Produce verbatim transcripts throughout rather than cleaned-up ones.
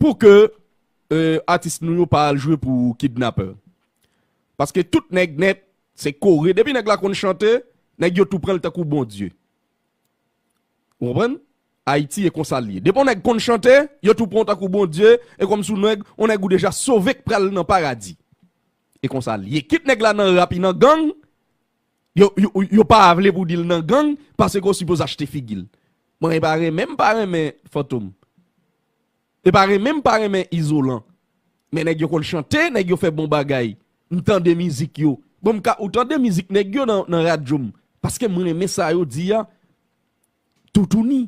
pou ke, euh, atis nou yo pa al jwe pou kidnapè. Paske tout nèg nèt, se kore. Depi nèg la konn chante, nèg yo tou pran l tankou Bondye. Ou konprann? Ayiti e konsa l ye. Depi yon nèg konn chante, yo tou pran w tankou Bondye, e kòmsi yon nèg, yon nèg ou deja sove k pral nan paradi. E konsa l ye. Kit nèg la nan rap, li nan gang, yo, yo, yo pa vle pou di l nan gang, paske yo sipoze achte figi l. Mwen, e pa renmen, m pa renmen Fantom. E pa renmen, m pa renmen Izolan. Men nèg yo konn chante, nèg yo fè bon bagay. M tande mizik yo. Bon, m ka, ou tande mizik nèg yo nan, nan radyo m. Paske m renmen sa yo di a. Toutouni.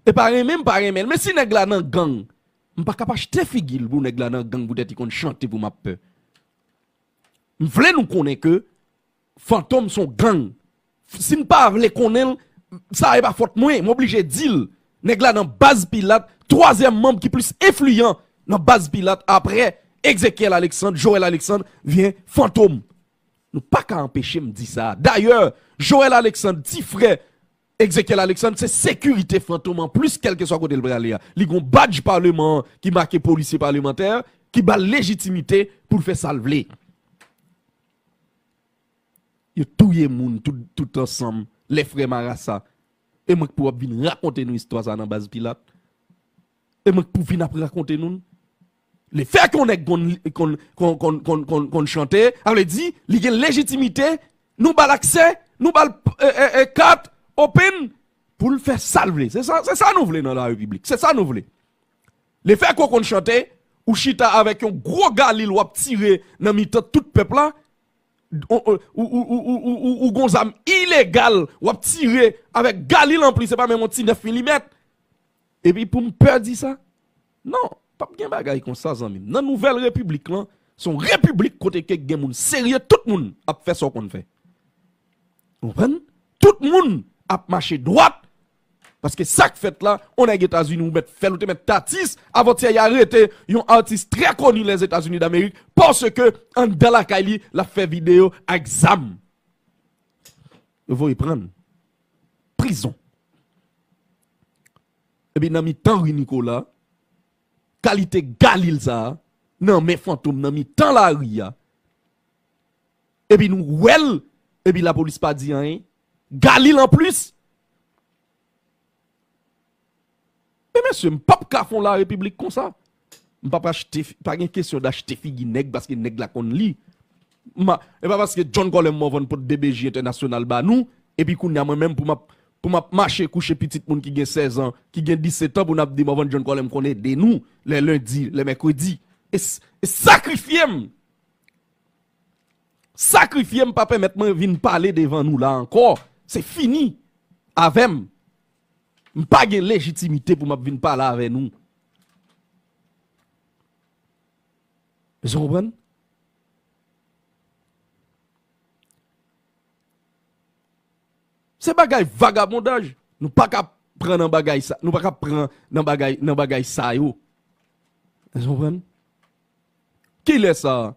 E pa renmen, m pa renmen l. Men si nèg la nan gang, m pa ka pa achte figi l pou nèg la nan gang poutèt li konn chante pou m ap pè. M vle nou konnen ke Fantom se yon gang. Si n pa vle konnen l, sa e pa fòt mwen, m oblije di l. Nèg la nan baz Pilat, twazyèm manm ki plis enfliyan nan baz Pilat apre Ezekiel Alexandre, Joel Alexandre, vyen Fantom. Nou pa ka anpeche m di sa. Dayè, Joel Alexandre, ti frè Ezekiel Alexandre, se sekirite Fantom an plis, kèlkeswa kote l prale a. Li gon badj paleman an ki make polisye palemantè, ki ba l lejitimite pou l fè sa l vle. Yo touye moun tout, tout ansanm, lè frè marasa. E mwen k pou ap vin rakonte nou istwa sa nan baz Pilat. E mwen k pou vin ap rakonte nou l. Lefètke yon nèg konn, konn, konn, konn, konn, konn, konn chante, sa vle di, li gen lejitimite, nou ba l aksè, nou ba l, e, e, e, kat, open, pou l fè sa l vle. Se sa, se sa nou vle nan la repiblik. Se sa nou vle. Lefètke w konn chante, ou chita avèk yon gwo galil w ap tire nan mitan tout pèp la, ou, ou, ou, ou, ou, ou, ou, ou gon zam ilegal, w ap tire avèk galil anplis, se pa menm yon ti nèf milimèt. Epi pou m pè di sa? Non, p ap gen bagay konsa, zanmi m. Nan nouvèl repiblik lan, se yon repiblik kote ke gen moun serye, tout moun ap fè sa w konn fè. Ou konprann? Tout moun ap mache dwat. Paske sa k fèt la, yon nèg Etazini ou mèt fè l, ou te mèt t atis. Avantyè, y arete yon atis trè koni Lèzetazini Damerik paske anndan lakay li, l ap fè videyo ak zam. Yo voye pran l. Prizon. Epi nan mitan ri Nikola, kalite galil sa a, nan men Fantom, nan mitan lari a. Epi nou wè l, epi lapolis pa di anyen. Galil anplis. Men mesye, m p ap ka fè yon la repiblik konsa. M p ap achte, pa gen kesyon dachte figi nèg paske nèg la konn li. M a, e pa paske John Colem Morvan pot D B J entènasyonal ba nou, epi kounye a mwen menm pou m ap, pou m ap mache kouche pitit moun ki gen sèz an, ki gen disèt an pou n ap di Morvan John Colem konn ede nou lè lendi, lè mèkredi. E, s- e sakrifye m! Sakrifye m pa pèmèt mwen vin pale devan nou la ankò. Se fini avè m. M pa gen lejitimite pou m ap vin pale avè nou. Mesye konprann? Se bagay vagabondaj. Nou pa ka pran nan bagay sa. Nou pa ka pran nan bagay, nan bagay sa yo. Mesye konprann? Kilè sa,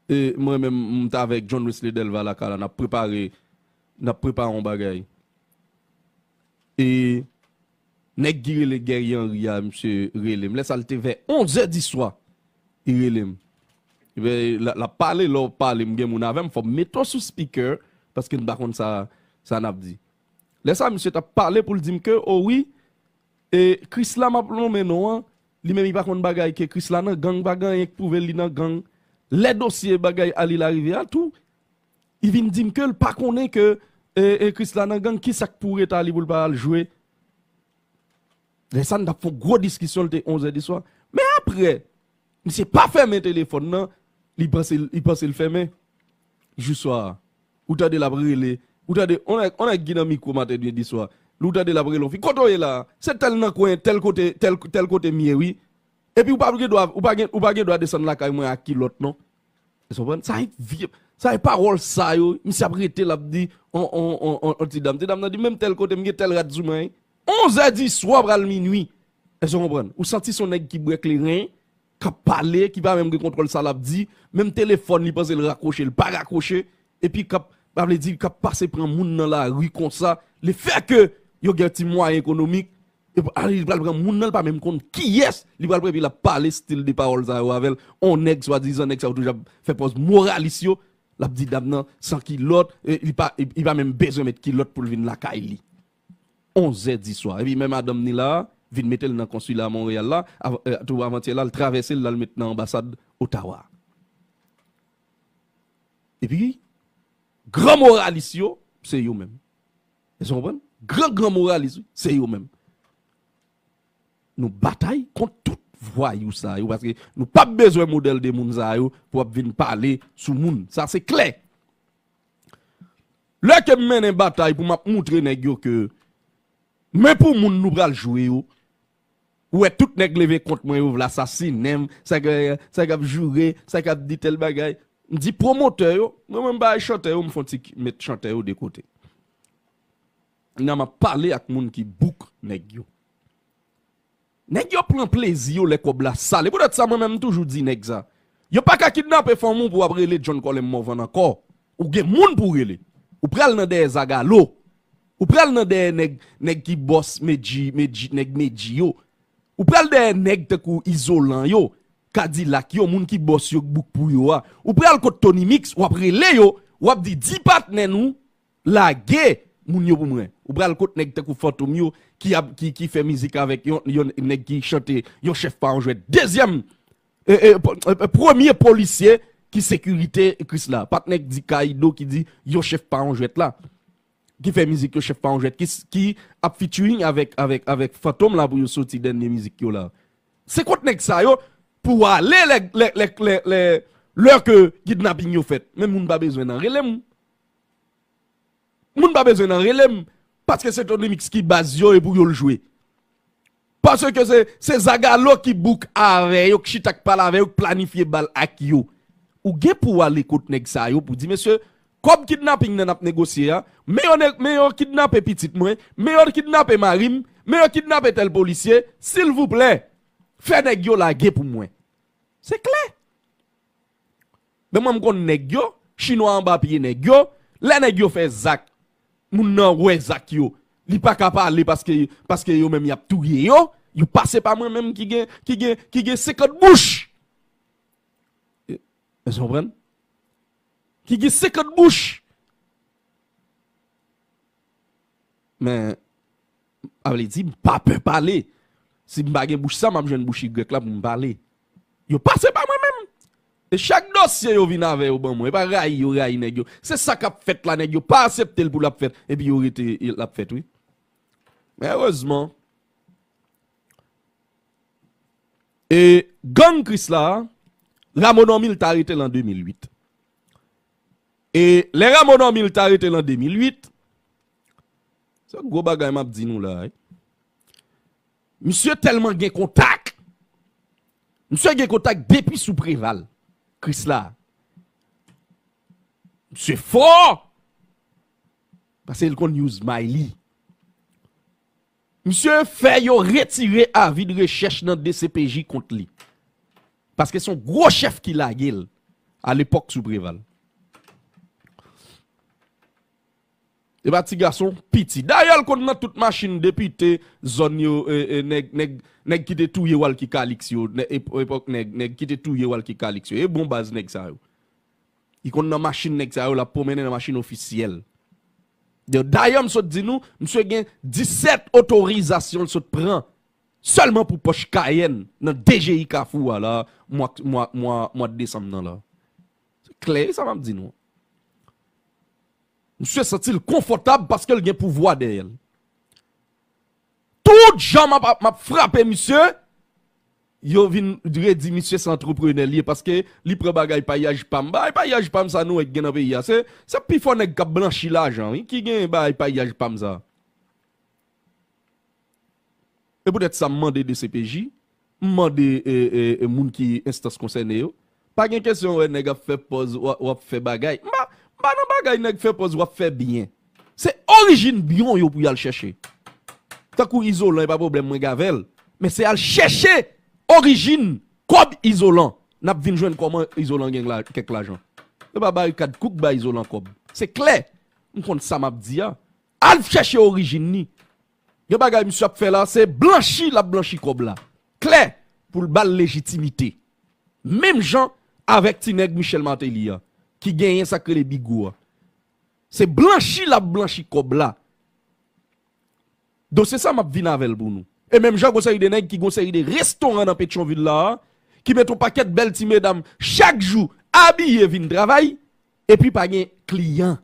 e, mwen menm, m t avèk John Wesley Delva lakay la, n ap prepare, n ap prepare yon bagay. E nèg ki rele Guerrier Henry a, misye rele m. Lè sa, l te vè onz è di swa, li rele m. Ebyen, l, l ap pale, lè w pale, m gen moun avè m, fò m mete w sou speaker, paske m pa konn sa, sa n ap di. Lè sa, misye t ap pale pou l di m ke, o wi, e Krisla m ap nonmen non an, li menm li pa konn bagay ke Krisla nan gang, pa gen anyen k pwouve li nan gang. Lè dosye bagay Ali la rive a tou, li vin di m ke l pa konnen ke, e, e Krisla nan gang, ki sa k pou ret a li pou l pa al jwe. Lè sa, n t ap fè yon gwo diskisyon, l te onz è di swa. Men apre, misye pa fèmen telefòn nan, li panse, li panse l fèmen. Jou swa a, ou tande l ap rele, ou tande, on nèg, on nèg ki nan mikwo maten, di swa, ou tande l ap rele, yon fi, kote w ye la? Se tèl nan kwen, tèl kote, tèl, tèl kote m ye, wi. Epi ou pa gen dwa, ou pa gen, ou pa gen dwa desann lakay mwen ak kilòt, non. Ou konprann? Sa e vye, sa e pawòl sa yo, misye ap rete, l ap di, on, on, on, on, on ti dam. Ti dam nan di, menm tèl kote, m gen tèl rad sou mwen, wi. Onz è di swa pral minui. Èske w konprann? Ou santi se yon nèg ki bwè kleren, k ap pale, ki pa menm gen kontwòl sa l ap di. Menm telefòn, li panse l rakwoche, l pa rakwoche. Epi k ap, sa vle di, k ap pase pran moun nan lari konsa. Lefètke yo gen ti mwayen ekonomik, Epi, ah, li pral pran moun nan, li pa menm konn kiyès li pral pran, epi l ap pale stil de pawòl sa yo avè l. On nèg, swadizan nèg sa yo toujou ap fè pòz moralis yo. L ap di dam nan san kilòt, e, li pa, li, li pa menm bezwen met kilòt pou l vin lakay li. Onzè di swa. Epi men madanm ni la, vin mete l nan konsila Monreyal la, av-, e, tou avantyè la, l travèse l, l al met nan anbasad Otawa. Epi, gran moralis yo, se yo menm. Èske w konprann? Gran, gran moralis, wi, se yo menm. Nou batay kont tout vwayou sa yo, paske nou p ap bezwen modèl de moun sa yo pou ap vin pale sou moun. Sa se klè. Lè ke m mennen batay pou m ap moutre nèg yo ke men pou moun nou pral jwe yo, ou wè tout nèg leve kont mwen yo, vle asasinen m, sa k, sa k ap joure, sa k ap di tèl bagay. M di pwomotè yo, mwen menm m bay chantè yo, m fè on ti met chantè yo de kote. Nan m ap pale ak moun ki bouk nèg yo. Nèg yo pran plezi yo lè kòb la sale. Poutèt sa, mwen menm, m toujou di nèg sa. Yo pa ka kidnape fanm ou pou w ap rele John Colem Morvan ankò. Ou gen moun pou w rele. Ou pral nan dèyè Zagalo. Ou pral nan dèyè nèg, nèg ki bòs Medji, Medji, nèg Medji yo. Ou pral dèyè nèg tankou Izolan yo, Kadilak yo, moun ki bòs yo k bouk pou yo a. Ou pral kot Tony Mix, w ap rele yo, w ap di, di patnè nou, lage moun yo pou mwen. Ou pral kot nèg tankou Fantom yo ki ap, ki, ki fè mizik avèk yon, yon nèg ki chante yon chèf pa yon jwèt. Dezyèm, e, e, p-, e, premye polisye ki sekirite Krisla. Patnè k di Kaido ki di yon chèf pa yon jwèt la. Ki fè mizik yo chèf pa yon jwèt. Ki, ki ap featuring avèk, avèk, avèk Fantom la pou yo soti dènye mizik yo la. Se kot nèg sa yo pou w ale lè, lè, lè, lè, lè, lè ke kidnaping yo fèt. Men moun pa bezwen nan rele m. Moun pa bezwen nan rele m, paske se Tony Mix ki baz yo e pou yo l jwe. Paske se, se Zagalo ki bouk avè yo, k chita k pale avè yo, k planifye bal ak yo. Ou gen pou w ale kot nèg sa yo pou di, mesye, kòb kidnaping nan n ap negosye a, men yo ne-, men yo kidnape pitit mwen, men yo kidnape mari m, men yo kidnape tèl polisye, silvouplè, fè nèg yo lage pou mwen. Se klè. Men mwen m konn nèg yo, chinwa anba pye nèg yo, lè nèg yo fè zak, moun nan wè zak yo, li pa ka pale paske, paske yo menm y ap touye yo, yo pase pa mwen menm ki gen, ki gen, ki gen senkant bouch. E, èske w konprann? Ki gen senkant bouch. Men, sa vle di, m pa pè pale. Si m pa gen bouch sa, m ap jwenn bouch igrèk la pou m pale. Yo pase pa mwen menm. E chak dosye yo vin avè yo ban mwen. E pa rayi yo rayi nèg yo. Se sa k ap fèt la, nèg yo pa aksepte l pou l ap fèt. Epi yo rete, l ap fèt, wi. Men erezman, e gang Krisla, Rameau Normil t arete l an de mil uit. E lè Rameau Normil t arete l an de mil uit, se gwo bagay m ap di nou la, wi. Misye tèlman gen kontak. Misye gen kontak depi sou Preval. Krisla. Misye fò! Paske l konn use may li. Misye fè yo retire avi de rechèch nan D C P J kont li. Paske se yon gwo chèf ki lage l alepòk sou Preval. E pa ti gason piti. Dayè, l konn nan tout machin depite, zòn yo, e, e, nèg, nèg, nèg ki te touye Walky Calix yo, nè-, ep-, epòk nèg, nèg ki te touye Walky Calix yo. E bon baz nèg sa yo. Li konn nan machin nèg sa yo, l ap pwomennen nan machin ofisyèl. Dayè, m sot di nou, misye gen disèt otorizasyon l sot pran sèlman pou pòch Kayèn nan D G I Kafou a la, mwa, mwa, mwa, mwa desanm nan la. Se klè, sa m ap di nou. Misye santi l konfòtab paske l gen pouvwa dèyè l. Tout jan m ap, m ap frape misye, yo vin redi misye se antreprenè li ye, paske li pran bagay payaj pa m. Bagay payaj pa m sa nou wè ki gen nan peyi a, se, se pifò nèg k ap blanchi lajan, wi, ki gen bagay payaj pa m sa. E poutèt sa, m mande D C P J, m mande, e, e, e, moun ki enstans konsène yo. Pa gen kesyon wè nèg ap fè pòz, w ap, w ap fè bagay. M pa, m pa nan bagay nèg fè pòz, w ap fè byen. Se orijin byen yo pou y al chèche. Tankou Izolan, e pa pwoblèm mwen gen avè l. Men se al chèche orijin kòb Izolan. N ap vin jwenn kòman Izolan gen la, kèk lajan. Yo pa barikad kouk bay Izolan kòb. Se klè. M konn sa m ap di a. Al chèche orijin li. Gen bagay misye ap fè la, se blanchi l ap blanchi kòb la. Klè, pou l ba l lejitimite. Menm jan avèk ti nèg Michel Martelly an, ki genyen sa k rele Bigo a. Se blanchi l ap blanchi kòb la. Dosye sa m ap vin avè l pou nou. E menm jan gon seri de nèg ki gon seri de restoran nan Petyonvil la a, ki met yon pakèt bèl ti medam chak jou abiye vin travay, epi pa gen kliyan.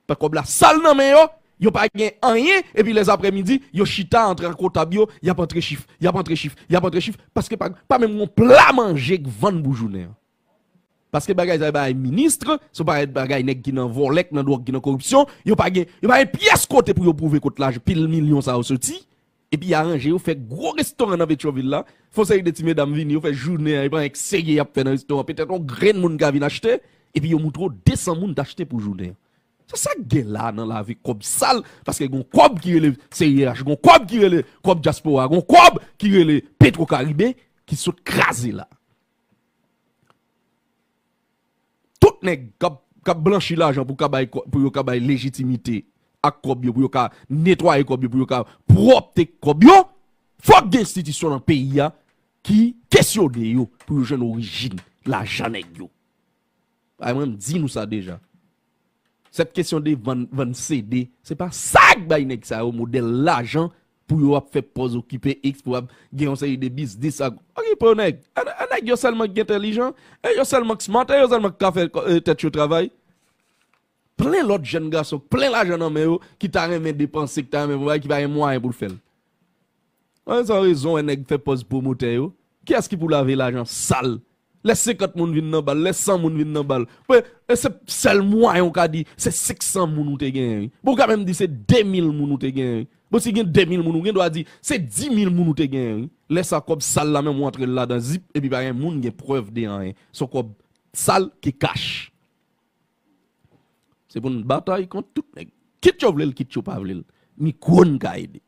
Kòb la sal nan men yo, yo pa gen anyen, epi lèzaprèmidi, yo chita antre ak kontab yo, y ap antre chif, y ap antre chif, y ap antre chif, paske pa, pa menm yon pla manje k vann pou jounen an. Paske bagay sa yo bagay ministre, se yon bagay, bagay nèg ki nan vòlè, ki nan dwòg, ki nan koripsyon, yo pa gen, yo pa gen pyès kote pou yo pwouve kot laj pil milyon sa yo soti. Epi y aranje yo fè gwo restoran nan Petyonvil la, fè yon seri de ti medam vini, yo fè jounen an, e pa anyen k serye y ap fè nan restoran, petèt yon grenn moun ka vin achte, epi yo moutre w de san moun t achte pou jounen an. Se sa k gen la nan lavi kòb sal, paske gon kòb ki rele C I H, gon kòb ki rele kòb dyaspora, gon kòb ki rele Petro Caribe, ki sot kraze la. Tout nèg k ap, k ap blanchi lajan pou ka bay kò-, pou yo ka bay lejitimite ak kòb yo, pou yo ka netwaye kòb yo, pou yo ka pwòpte kòb yo, fòk gen enstitisyon nan peyi a ki kesyone yo pou yo jwenn orijin lajan nèg yo. Ay, mwen, m di nou sa deja. Sèt kesyon de vann, vann C D, se pa sa k bay nèg sa yo modèl lajan pou yo ap fè pòz okipe X, pou ap gen yon seri de biznis ak, okipe yo nèg. A, a nèg yo sèlman k entèlijan, e yo sèlman k smart, e yo sèlman k ka fè kò-, e, tèt yo travay. Plen lòt jèn gason, plen lajan nan men yo, ki ta renmen depanse, ki ta renmen fè bagay, ki pa gen mwayen pou l fè l. An rezon, rezon, wè nèg fè pòz pwomotè yo. Kiyès ki pou lave lajan sal? Lè senkant moun vin nan bal, lè san moun vin nan bal. Bon, e se sèl mwayen ou ka di, se senk san moun ou te genyen, wi. Bon, ou ka menm di se de mil moun ou te genyen, wi. Bon, si gen de mil moun, ou gen dwa di, se di mil moun ou te genyen, wi. Lè sa, kòb sal la menm, ou antre l ladan zip, epi pa gen moun gen prèv de anyen. Se yon kòb sal ki kach. Se pou n batay kont tout nèg. Kit yo vle l, kit yo pa vle l. Mikwo n ka ede.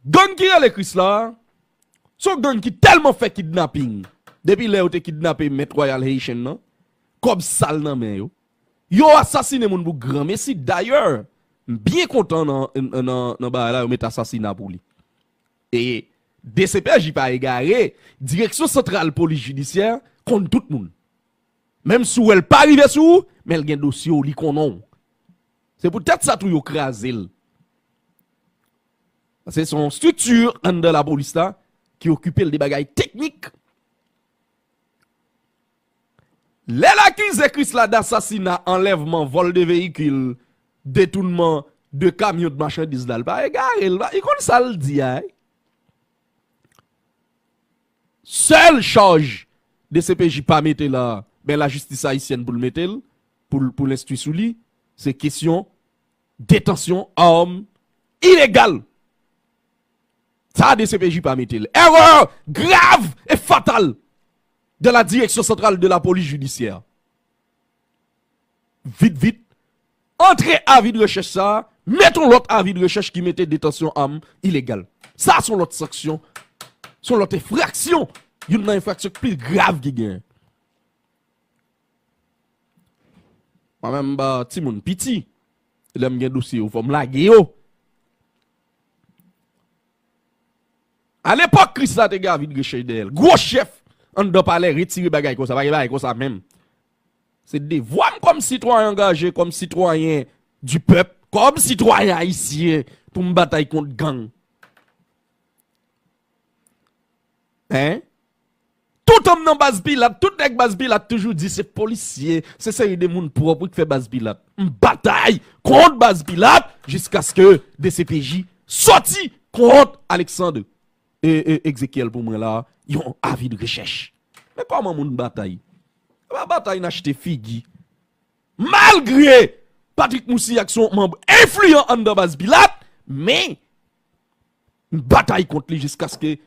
Gang ki rele Krisla a, se yon gang ki tèlman fè kidnaping. Depi lè yo te kidnape Mèt Royal Haitian nan, kòb sal nan men yo. Yo asasinen moun pou granmesi. Dayè, m byen kontan nan, nan, nan bagay la, yo met asasina pou li. E D C P J pa egare, Direksyon Santral Polis Jidisyè konn tout moun. Menm si w wè l pa rive sou ou, men l gen dosye w, li konnen w. Se poutèt sa tou yo kraze l. Paske se yon estrikti anndan lapolis la ki okipe l de bagay teknik. Lè l akize Krisla d asasina, anlèvman, vòl de veyikil, detounman de kamyon de machandiz la, l pa egare, l pa, li konn sa l di a, wi. Sèl chaj D C P J pa mete la, men lajistis ayisyèn pou l mete l, pou l, pou l enstwi sou li, se kesyon detansyon arm ilegal. Sa D C P J pa mete l. Erreur grave et fatale de la Direction Centrale de la Police Judiciaire. Vit, vit, antre avi de rechèch sa a, met yon lòt avi de rechèch ki mete detansyon arm ilegal. Sa se yon lòt sanksyon, se yon lòt enfraksyon, youn nan enfraksyon ki pi grav ki genyen. Mwen menm, m ba timoun piti, lè m gen dosye yo, fò m lage yo. Alepòk, Krisla te gen avi de rechèch dèyè l. Gwo chèf anndan palè retire bagay konsa, pa gen bagay konsa menm. Se devwa m kòm sitwayen angaje, kòm sitwayen du peuple, kòm sitwayen ayisyen, pou m batay kont gang. Hein? Toutan m nan baz Pilat, tout nèg baz Pilat toujou di se polisye, se seri de moun pwòp wi k fè baz Pilat. M batay kont baz Pilat jiskaske D C P J sòti kont Alexandre e, e Ezekiel pou mwen la, yon avi de rechèch. Men kòman moun batay? Se pa batay n achte figi. Malgre Patrick Moussilhac se yon manm enfliyan anndan baz Pilat, men m batay kont li jiskaske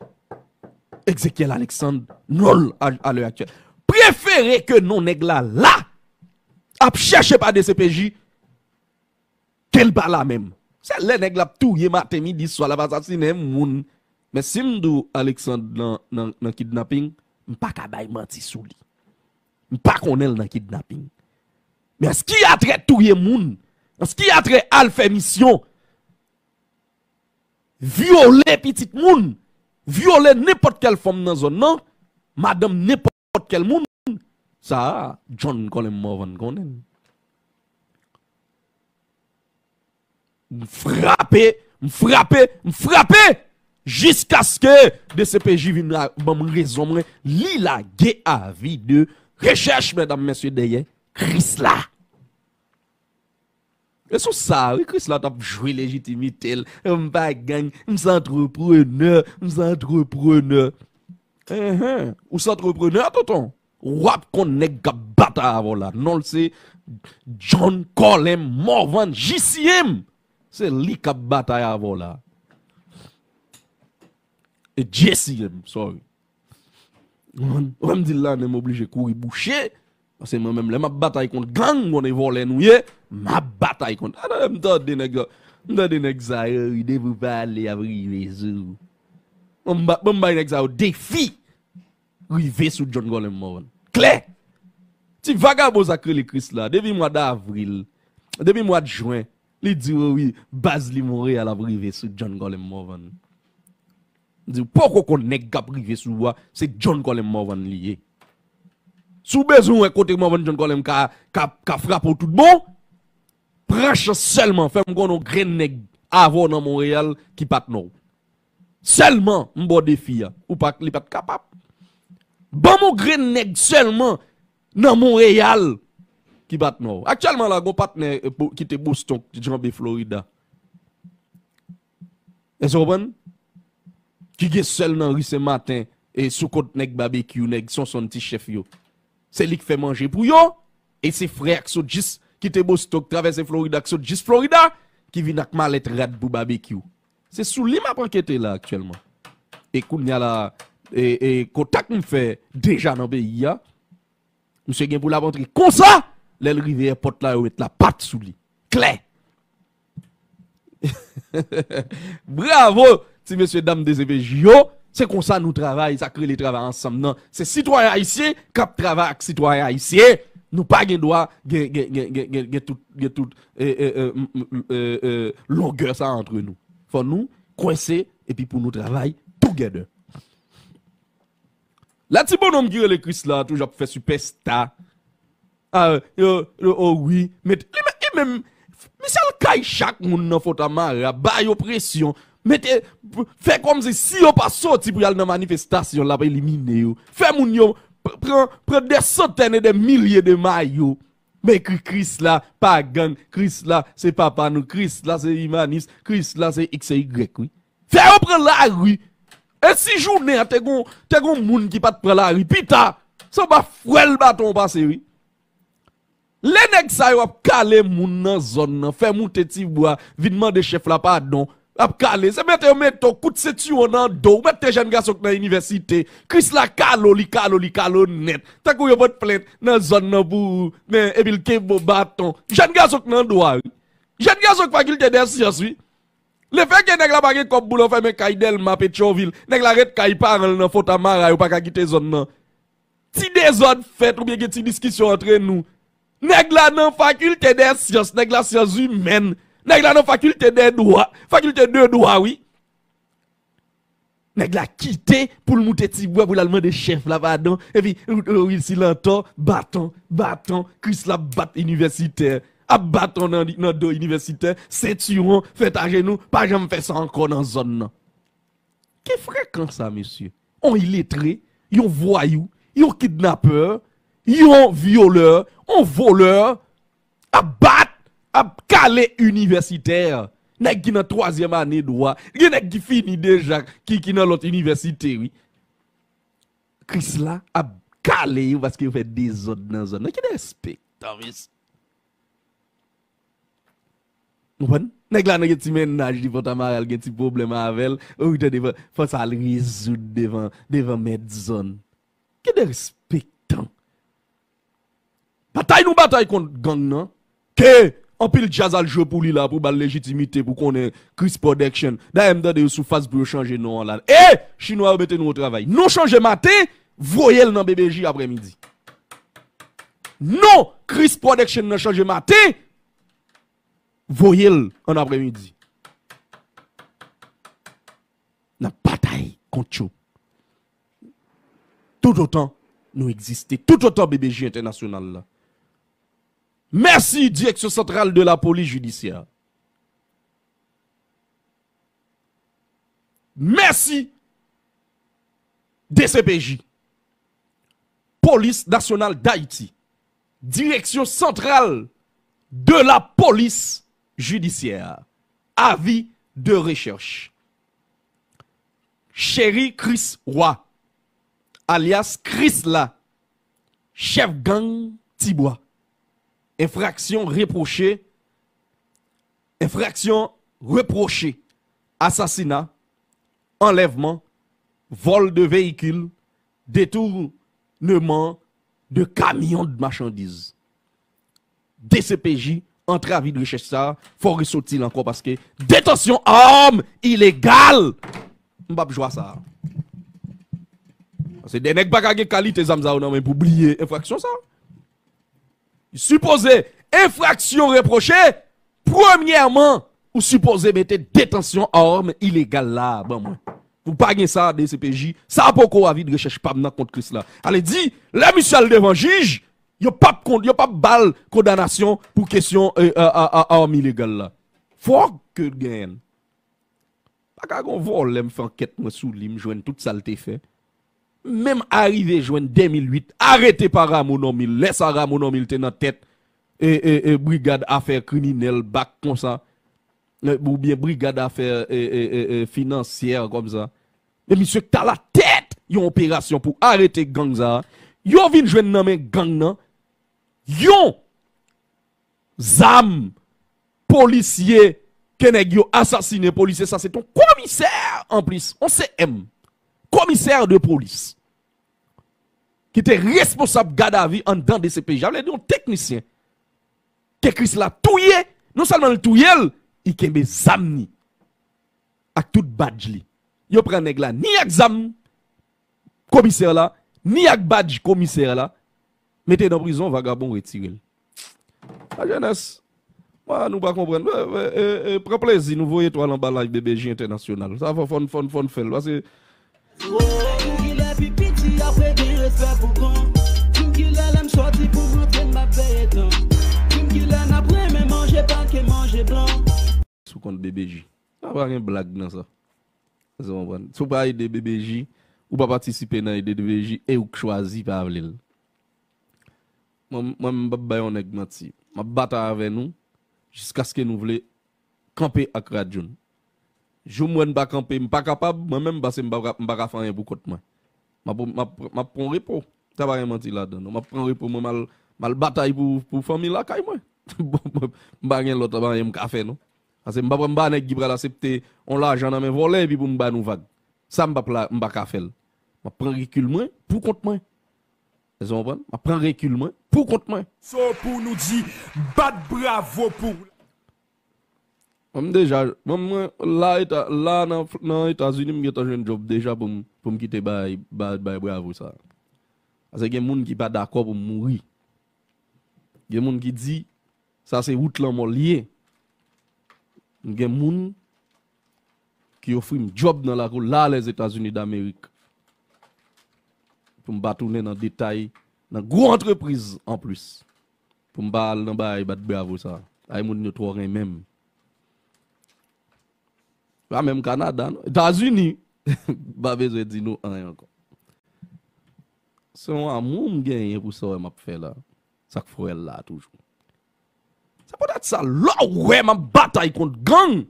Ezekiel Alexandre, non l a, a lè aktyèl. Prefere ke non nèg la la ap chèche pa D C P J, ke l pa la menm. Se lè nèg la ap touye maten, midi, swa, l ap asasinen moun. Men si m di w Alexandre nan, nan, nan kidnaping, m pa ka bay manti sou li. M pa konnen l nan kidnaping. Men an ce qui a trait touye moun, an ce qui a trait al fè misyon, vyole pitit moun, vyole nenpòt kèl fanm nan zòn nan, madanm nenpòt kèl moun, sa a, John Colem Morvan konnen l. M frape, m frape, m frape! Jiskaske D C P J vin la, ban m rezon mwen, li lage avi de rechèch, medam, mesye, dèyè Krisla. E sou sa, wi, Krisla t ap jwe lejitimite l. M pa gang, m se antreprenè, m se antreprenè. Enhen, ou se antreprenè, tonton? W ap konn nèg k ap batay avè w la. Non l se John Colem Morvan, J C M. Se li k ap batay avè w la. E J C M, sorry. Ou wè m di l la, men m oblije kouri bouche. Paske mwen menm, lè m ap batay kont gang, konnen vòlè nou ye, m ap batay kont. Atande, m tande nèg yo, m tande nèg sa yo ri, depi w pale, y ap rive sou ou. Bon, m ba- bon, m bay nèg sa yo defi. Rive sou John Colem Morvan. Klè! Ti vagabon sa k rele Krisla, depi mwa davril, depi mwa jen, li di w wi, baz li Monreyal ap rive sou John Colem Morvan. Di w, poko konn nèg k ap rive sou ou a, se John Colem Morvan li ye. Si w bezwen wè kote Morvan John Colem ka, ka, ka frape w tout bon, pran chans sèlman, fè m konnen yon grenn nèg avè w nan Monreyal ki pa t nò w. Sèlman, m ba w defi a. Ou pa, li pa t kapab. Ban m yon grenn nèg sèlman nan Monreyal ki pa t nò w. Aktyèlman la, gon patnè, eh, Bo- ki te Boston, ki janbe Florida. Èske w konprann? Ki gen sèl nan ri Senmaten, e sou kont nèg Babekyou, nèg Sonson ti chèf yo. Se li k fè manje pou yo, e se frè a k sot jis kite Boston, k travèse Florida, k sot jis Florida, ki vin ak malèt rad pou Babekyou. Se sou li m ap ankete la aktyèlman. E kounye a la, e, e kontak m fè deja nan peyi a, misye gen pou l ap antre konsa, lè l rive èpòt la, yo met lapat sou li. Klè! Bravo, ti mesye dam D C P J yo. Se konsa nou travay, sa k rele travay ansanm nan. Se sitwayen ayisyen k ap travay ak sitwayen ayisyen. Nou pa gen dwa gen, gen, gen, gen, gen, gen tout, gen tout, e, e, e, m, m, m, e, e, longè sa antre nou. Fò nou kwense epi pou nou travay together. La ti bonòm ki rele Krisla toujou ap fè sipèsta. Ah, yo, yo, oh wi, met, li, men- li menm, misye al kay chak moun nan Fontamara, ba yo presyon, mete, fè kòmsi si yo pa soti pou y al nan manifestasyon, l ap elimine yo. Fè moun yo p- pran, pran dè santèn e dè milye de mayo. Men ekri Krisla pa gang, Krisla se papa nou, Krisla se imanis, Krisla se X e Y, wi. Fè yo pran lari. E si jounen an te gon, te gon moun ki pa t pran lari, pita, se anba fwèl baton w pase, wi. Lè nèg sa yo ap kale moun nan zòn nan, fè moute ti bwa, vin mande chèf la padon, ap kale, se mete yo mete w kout sentiwon nan do, ou mete jèn gason k nan inivèsite, Krisla kale w, li kale w, li kale w nèt. Tankou yo pot plent nan zòn nan pou ou, men epi l kenbe w baton. Jèn gason k nan dwa, wi. Jèn gason k fakilte dè syans, wi. Lefètke nèg la pa gen kòb pou l anfèmen kay Dèlma, Petyonvil, nèg la ret kay paran l nan Fontamara, yo pa ka kite zòn nan. Ti dezòd fèt oubyen gen ti diskisyon antre nou. Nèg la nan fakilte dè syans, nèg la syans imèn. Nèg la nan fakilte dè dwa, fakilte de dwa, wi. Nèg la kite pou l moute ti bwa pou l al mande chèf la padon. Epi, wi, si l antò, baton, baton, Krisla ap bat inivèsitè. Ap baton nan, nan do inivèsitè, sentiwon, fèt ajenou, pa janm fè sa ankò nan zòn nan. Ki frekan sa, mesye? On iletre, yon vwayou, yon kidnapè, yon vyolè, yon volè, ap bat, ap kale inivèsitè. Nèg ki nan twazyèm ane dwa, gen nèg ki fini deja, ki, ki nan lòt inivèsite, wi. Krisla ap kale yo paske yo fè dezòd nan zòn nan. Ki derespektan, mesye. Ou konprann? Nèg la nan gen ti mennaj li, Fontamara, l gen ti pwoblèm avè l. Ou tande, fò, fò sa al rezoud devan, devan mèt zòn. Ki derespektan. Batay nou batay kont gang nan, ke anpil djaz al jwe pou li la, pou ba l lejitimite, pou konnen Chris Production. Dayè, m tande yo sou faz pou yo chanje non an la. E! Chinwa yo mete nou o travay. Non chanje maten, voye l nan B B J aprèmidi. Non Chris Production nan chanje maten, voye l an aprèmidi. kont yo. Toutotan nou egziste, toutotan B B J entènasyonal la. Mèsi Direksyon Santral de la Polis Jidisyè. Mèsi D C P J, Polis Nasyonal Dayiti, Direksyon Santral de la Polis Jidisyè. Avi de rechèch. Cheri Chris Roy, alyas Krisla, chèf gang Tibwa. Enfraksyon repwoche, enfraksyon repwoche, asasina, anlèvman, vòl de veyikil, detournement de camion de marchandises. D C P J antre avi de rechèch sa, fò resoti l ankò paske detansyon arm ilegal. M p ap jwe a sa. Paske de nèg pa ka gen kalite zam sa yo nan men pou bliye enfraksyon sa. Sipoze enfraksyon repwoche, premyèman, ou sipoze mete detansyon arm ilegal la ban mwen. Ou pa gen sa, D C P J, sa poko avi de rechèch pa m nan kont Krisla. Ale di, lè misye al devan jij, yo p ap kon-, yo p ap ba l kondanasyon pou kesyon, e, a, a, a, arm ilegal la. Fòk ke l genyen l. Pa ka gon vòlè m fè ankèt mwen sou li, m jwenn tout sa l te fè. Menm arive jwenn de mil uit, arete pa Rameau Normil, lè sa Rameau Normil te nan tèt, e, e, e, brigad afè kriminèl, bak konsa, e, oubyen brigad afè, e, e, e, e, finansyè konsa. Men misye k t alatèt yon operasyon pou arete gang sa a, yo vin jwenn nan men gang nan, yon zam, polisye, ke nèg yo asasinen, polisye sa se t on komisè anplis, on C M, komisè de polis, ki te responsab gadavi anndan D C P J, sa vle di yon teknisyen, ke Krisla touye, non sèlman l touye l, li kenbe zam ni, ak tout badj li. Yo pran nèg la ni ak zam komisè la, ni ak badj komisè la, mete nan prizon, vagabon retire l. Lajenès, mwen, nou pa konprann. E, e, e, e, pran plezi, nou voye etwal anba live B B J entènasyonal. Sa fò, fò n, fò n, fò n fè l, paske Kilè pi piti apre gen respè pou gran. Di m kilè lè m sòti pou m rantre m ap veye tan. Di m kilè n ap renmen manje pake manje blan. Sou kont B B J. Sa pa gen blag nan sa. Èske w konprann? Si w pa ede B B J, ou pa patisipe nan ede B B J e ou k chwazi pa vle l. Mwen, mwen, m p ap bay yon nèg manti. M ap batay avè nou jiskaske nou vle kanpe ak radyo n. Jou m wè n pa kanpe, m pa kapab, mwen menm, paske m pa, m pa ka fè anyen pou kont mwen. M ap, m ap, m ap pran repo. Sa pa gen manti ladan, non. M ap pran repo mwen, m al, m al batay pou, pou fanmi lakay mwen. Bon, mwen, m pa gen lòt anyen m ka fè, non. Paske m pa pran, m pa nèg ki pral aksepte yon lajan nan men vòlè epi pou m ba nou vag. Sa m p ap la, m pa ka fè l. M ap pran rekil mwen pou kont mwen. Èske w konprann? M ap pran rekil mwen pou kont mwen. So pou nou di, bat bravo pou. Mwen m deja, mwen, mwen, la, eta, la nan, nan Etazini, m gentan jwenn djòb deja pou m, pou m kite bay, bay, bay bravo sa. Paske gen moun ki pa dakò pou m mouri. Gen moun ki di, sa se wout lanmò l ye. M gen moun ki ofri m djòb nan lakou la, Lèzetazini Damerik. Pou m pa tounen nan detay, nan gwo antrepriz anplis. Pou m pa al nan bagay bat bravo sa. Ay moun yo twò renmen m. Pa menm Kanada, non. Etazini, m pa bezwen di nou anyen ankò. Se yon amou m genyen pou sa w wè m ap fè la. Sa k fè w wè l la toujou. Se poutèt sa, lè w wè m ap batay kont gang,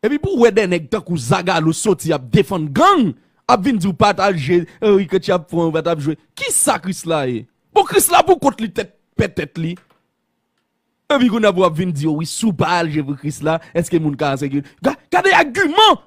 epi pou w wè de nèg tankou Zagalo soti ap defann gang, ap vin di w pa t al jwe, Henri Ketty ap fè w pa t ap jwe. Kisa Krisla ye? Bon, Krisla pou kont li tèt pètèt li. Epi kounye a pou w ap vin di yo, wi, si w pa al jwe pou Krisla, èske moun ka ensekirite? Ga-, gade agiman!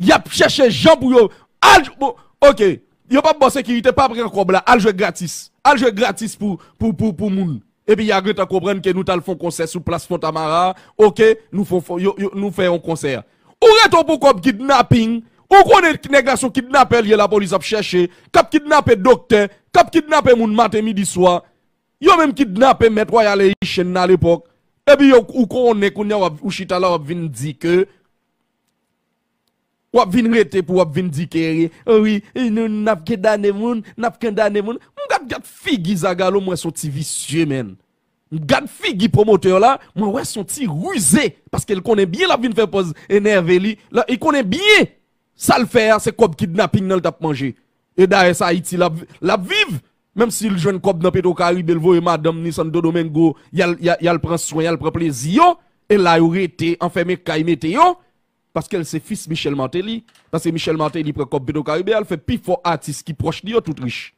Y ap chèche jan pou yo al, bon, oke, yo p ap ba w sekirite, pa pran kòb la, al jwe gratis. Al jwe gratis pou, pou, pou, pou moun. Epi y a gentan konprann ke nou t al fè yon konsè sou plas Fontamara, oke, nou fè, fè, yo, yo, nou fè yon konsè. Ou rete w pou kòb kidnaping, ou konnen nèg la se yon kidnapè l ye, lapolis ap chèche, k ap kidnape doktè, k ap kidnape moun maten, midi, swa. Yo menm kidnape mèt Royal Haitian nan lepòk. Epi yo, ou konnen kounye a w ap, ou chita la w ap vin di ke W ap vin rete pou w ap vin di ke, o wi, nou, n ap kondane moun, n ap kondane moun. M gad, gad figi Zagalo, m wè s on ti visye, menn. M gad figi pwomotè la, mwen wè s on ti rize, paske l konnen byen l ap vin fè pòz enève li. Li konnen byen sa l fè a, se kòb kidnaping nan l t ap manje. E dayè, se Ayiti l ap, l ap viv. Menm si l jwenn kòb nan Petro Caribe, l voye madanm ni Santo Domingo, y al, y al, y al pran swen, y al pran plezi yo. E la yo rete, anfèmen kay mete yo. Paske l se fis Michel Martelly. Paske Michel Martelly pran kòb Petro Caribe, al fè pi fò atis ki pwòch li yo tout rich.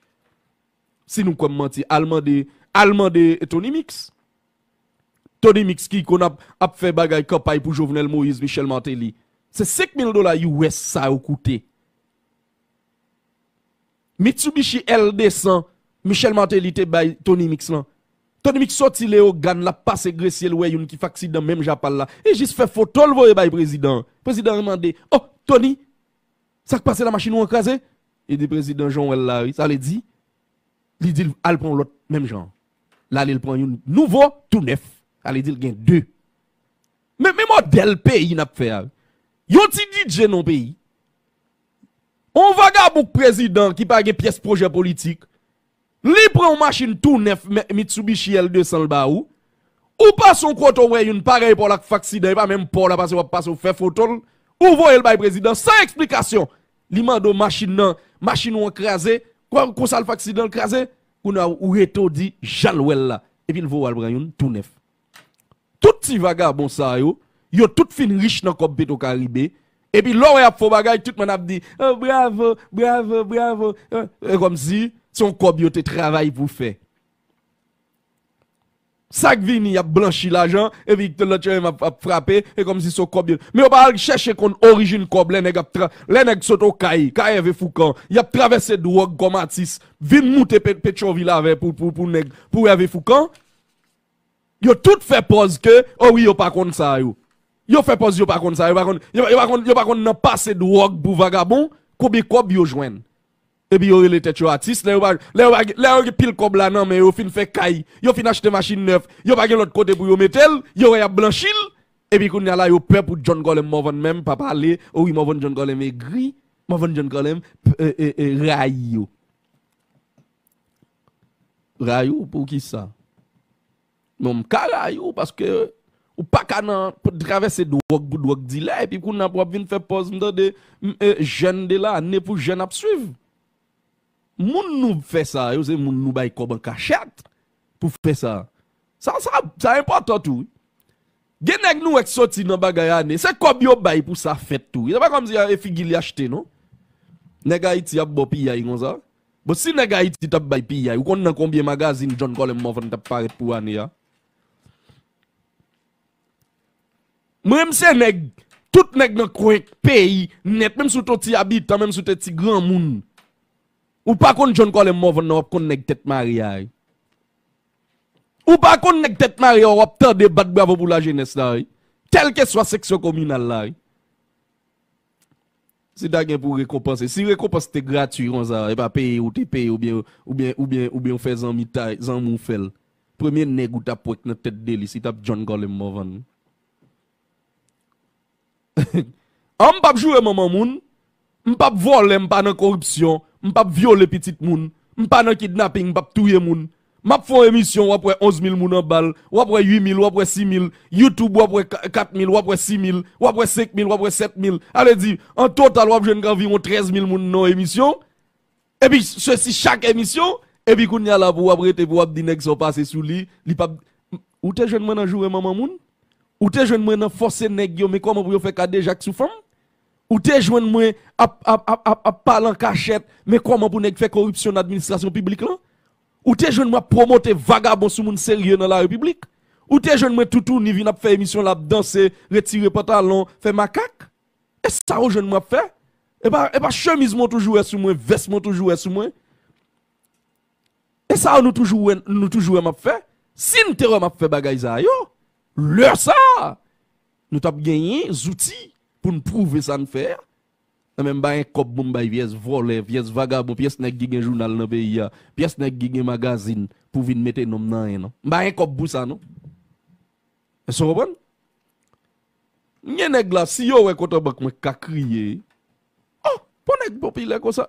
Si nou kwè m manti, al mande, al mande Tony Mix. Tony Mix ki konn ap, ap fè bagay kanpay pou Jovenel Moïse, Michel Martelly. Se senk mil dola U S sa yo koute. Mitsubishi L de san, Michel Martelly te bay Tony Mix lan. Tony Mix soti Leyogàn, l ap pase Gresye, l wè youn ki fè aksidan menm jan pa l la. Li jis fè foto l voye bay prezidan an. Prezidan an mande, o, Tony, sa k pase la, machin ou an kraze? Li di, prezidan, jan w wè l la, wi. Sa vle di, li di l al pran yon lòt menm jan. L ale l pran youn nouvo, tou nèf. Sa vle di l gen de. Men, men modèl peyi n ap fè a. Yon ti D J nan peyi. On vagabon k prezidan ki pa gen pyès pwojè politik. Li pran yon machin tou nèf, Mitsubishi L de san l ba ou. Ou pase yon kote ou wè youn parèy pa w la k fè aksidan, e pa menm pa w la pase, w ap pase, w fè foto l. Ou voye l bay prezidan san eksplikasyon. Li mande w machin nan, machin ou an kraze. Kwa, konsa l fè aksidan, l kraze. Kounye a ou rete w di jan l wè l la. Epi l voye w al pran youn tou nèf. Tout ti vagabon sa yo, yo tout fin rich nan kòb Petro Caribe. Epi lè w wè y ap fè w bagay, tout moun ap di, o, bravo, bravo, bravo. E, e kòmsi se yon kòb yo te travay pou fè. Sa k vini, y ap blanchi lajan, epi lòt yo menm ap, ap frape, e kòmsi se yon kòb yo. Men yo pa al chèche konn orijin kòb lè nèg ap tra-, lè nèg sot Okay, kay Hervé Foucan, y ap travèse dwòg kòm atis, vin moute Pe-, Petyonvil avè pou, pou, pou nèg, pou Hervé Foucan. Yo tout fè pòz ke, o wi, yo pa konn sa yo. Yo fè pòz yo pa konn sa, yo pa konn, yo, yo pa konn, yo pa konn nan pase dwòg pou vagabon, konbyen kòb yo jwenn. Epi yo rele tèt yo atis, lè yo pa, lè yo pa, lè yo gen pil kòb la nan men yo, fin fè kay, yo fin achte machin nèf, yo pa gen lòt kote pou yo mete l, yo wè y ap blanchi l, epi kounye a la yo pè pou John Colem Morvan menm pa pale, o wi, Morvan John Colem egri, Morvan John Colem, e, e, e, rayi yo. Rayi w pou kisa? Bon, m ka rayi w paske ou pa ka nan travèse dwòg pou dwòg dilè, epi kounye a pou w ap vin fè pòz, m tande, m, e, jèn de lane pou jèn ap swiv. Moun nou fè sa yo, se moun nou bay kòb an kachèt pou fè sa. Sa, sa, sa enpòtan tou, wi. Gen nèg nou wè k soti nan bagay ane, se kòb yo bay pou sa fèt tou. Se pa kòmsi e figi li achte, non. Nèg Ayiti ap ba w piyay konsa. Bon, si nèg Ayiti t ap bay piyay, ou konn nan konbyen magazin John Colem Morvan t ap parèt pou ane a? Mwen, m se nèg, tout nèg nan kwen peyi nèt, menm si w te yon ti abitan, menm si w te ti granmoun. Ou pa konn John Colem Morvan nan, w ap konn nèg tèt mare a, wi. Ou pa konn nèg tèt mare a, w ap tande bat bravo pou lajenès la, wi. Kèlkeswa seksyon kominal la, wi. Si ta gen pou rekonpanse, si rekonpans te gratui konsa, e pa peye ou te peye, oubyen, oubyen, oubyen, oubyen ou fè zanmi tay, zanmi w fè l. Premye nèg ou t ap wè k nan tèt de lis, li t ap John Colem Morvan. An, m p ap joure manman moun, m p ap vòlè, m pa nan koripsyon, m p ap vyole pitit moun, m pa nan kidnaping, m p ap touye moun. M ap fè yon emisyon, w ap wè onz mil moun anba l, w ap wè uit mil, w ap wè sis mil, YouTube, w ap wè ka-, kat mil, w ap wè sis mil, w ap wè senk mil, w ap wè sèt mil. Sa vle di, an total, w ap jwenn anviwon trèz mil moun nan yon emisyon. Epi, se si chak emisyon, epi kounye a la pou w ap rete, pou w ap di nèg sa w pase sou li, li p ap, ou te jwenn mwen nan joure manman moun? Ou te jwenn mwen nan fòse nèg yo, men kòman pou yo fè kadejak sou fanm? Ou te jwenn mwen ap, ap, ap, ap, ap pale an kachèt, men kòman pou nèg fè koripsyon nan administrasyon piblik lan? Ou te jwenn mwen ap pwomote vagabon sou moun serye nan larepiblik? Ou te jwenn mwen toutouni vin ap fè emisyon la, ap danse, retire pantalon, fè makak? E sa ou jwenn mwen ap fè? E pa, e pa chemiz mwen ou toujou wè sou mwen, vès mwen ou toujou wè sou mwen? E sa nou toujou wè, nou toujou wè m ap fè? Si n te wè m ap fè bagay sa yo, lè sa a, nou t ap genyen zouti pou n pwouve sa n fè a. Nan men m pa gen kòb pou m bay pyès vòlè, pyès vagabon, pyès nèg ki gen jounal nan peyi a, pyès nèg ki gen magazin pou vin mete non m nan anyen, non. M pa gen kòb pou sa, non. Èske w konprann? M gen nèg la, si yo wè kont an bank mwen ka kriye, Bon, nèg popilè konsa,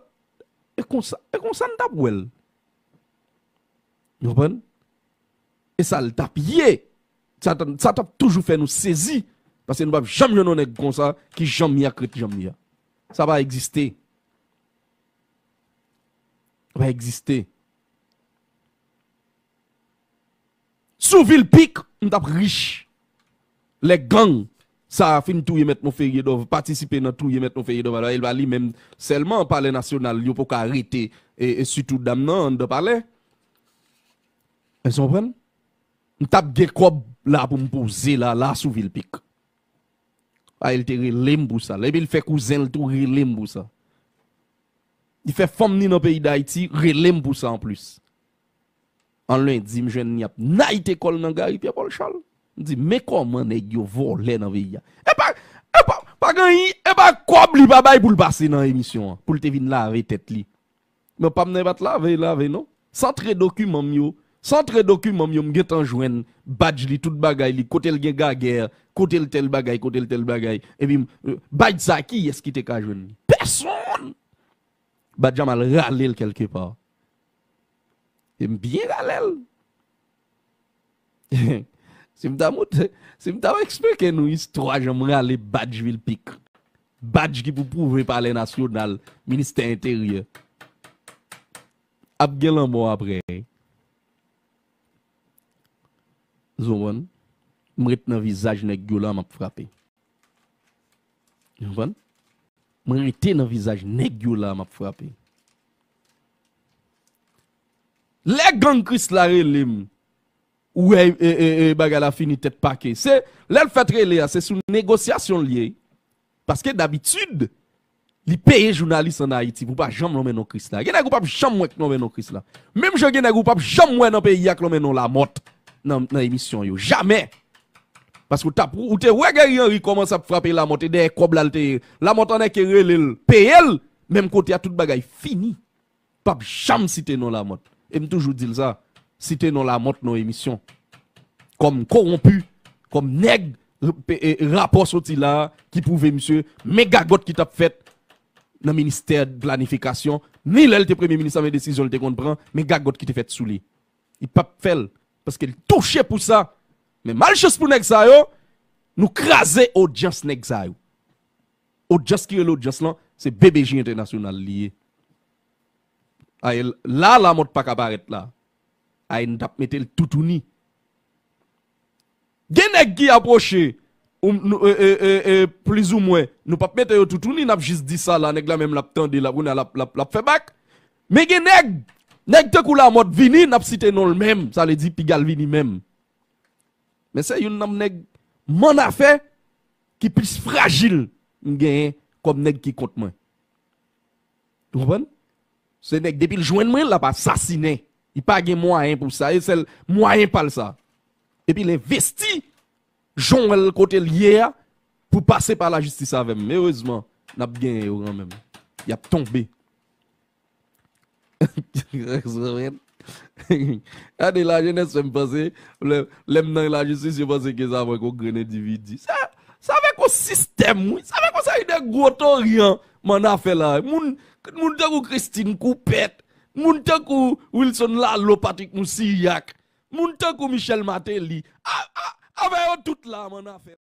e konsa, e konsa n t ap wè l. Ou konprann? E sa l t ap ye. Sa t, sa t ap toujou fè nou sezi. Paske nou p ap janm jwenn yon nèg konsa ki janm ye ak ret janm ye a. Sa pa egziste. Pa egziste. Sou Vilpik, m t ap rich. Lè gang sa a fin touye Mèt Monferrier Dorval, patisipe nan touye Mèt Monferrier Dorval, e pa li menm sèlman, Palè Nasyonal, yo poko arete, e, e sitou dam nan anndan palè. Èske w konprann? M t ap gen kòb la pou m poze la, la sou Vilpik. A, li te rele m pou sa. Epi l fè kouzen l tou rele m pou sa. Li fè fanm ni nan peyi Dayiti rele m pou sa anplis. An lendi, m jwenn li ap nayite kò l nan Gary Pierre Paul Charles. M di, men kòman nèg yo vòlè nan peyi a. E pa, e pa, pa gen anyen, e pa kòb li pa bay pou l pase nan emisyon an, pou l te vin lave tèt li. Men pa m nan e pa t lave, lave non. Santre dokiman m yo, santre dokiman m yo, m gentan jwenn badj li, tout bagay li, kote l gen gagè, kote l tèl bagay, kote l tèl bagay. Epi, m, badj sa, kiyès ki te ka jwenn li? Pèsonn! Badj la m al rale l kèlkepa. E m byen rale l. Si m ta montre, si m ta eksplike nou istwa jan m rale badj Vilpik, badj ki pou pwouve Palè Nasyonal, Ministè Enteryè, ap gen lanmò apre. Ou konprann? M ret nan vizaj nèg yo la, m ap frape. Ou konprann? Mwen rete nan vizaj nèg yo la, m ap frape. Lè gang Krisla rele m, ou wè, e, e, e, bagay la fini tèt pake. Se, lè l fèt rele a, se sou negosyasyon l ye. Paske dabitid, li peye jounalis ann Ayiti pou pa janm lonmen non Krisla. Gen nèg ou p ap janm wè k lonmen non Krisla. Menm jan gen nèg ou p ap janm wè nan peyi a k lonmen non Lamòt nan, nan emisyon yo. Jamè! Paske w t ap, ou te wè Guerrier Henry kòmanse ap frape Lamòt e dèyè kòb la l te ye. Lamòt annik rele l, peye l, menm kote a tout bagay fini. P ap janm site non Lamòt. E m toujou di l sa, site non Lamòt nan emisyon. Kòm kowonpi, kòm nèg, e, e, rapò soti la a ki pwouve misye, men gagòt ki t ap fèt nan ministè planifikasyon, ni lè l te premye minis la, men desizyon l te konn pran, men gagòt ki te fèt sou li. Li p ap fè l, paske l touche pou sa. Men malchans pou nèg sa yo, nou kraze odyans nèg sa yo. Odyans ki rele odyans lan, se B B J Entènasyonal li ye. Ay, la, Lamòt pa ka parèt la. Ay, n t ap mete l toutouni. Gen nèg ki apwoche, ou, nou, e, e, e, e, plizoumwen, nou p ap mete yo toutouni, n ap jis di sa la, nèg la menm l ap tande, l ap, kounye a l ap, l ap, l ap fè bak. Men gen nèg, nèg tankou Lamòt vini, n ap site non l menm, sa vle di piga l vini menm. Men se youn nan nèg mannafè ki plis frajil m genyen kòm nèg ki kont mwen. Ou konprann? Se nèg depi l jwenn mwen, l ap asasinen. Li pa gen mwayen pou sa. E sèl mwayen pa l sa. Epi l envesti jan w wè l kote l ye a pou pase pa lajistis avè m. Erezman, n ap genyen yo kanmenm. Y ap tonbe. Gade lajenès fè m panse, lè, lè m nan lajistis, yo panse ke sa mwen k on grenn endividi. Sa, sa vle k on sistèm, wi. Sa vle k on seri de gwo tori an, mannafè la. Moun, moun tankou Christine Coupet, moun tankou Wilson Lalo, Patrick Moussilhac, moun tankou Michel Martelly, a, a, avè yo tout la, mannafè.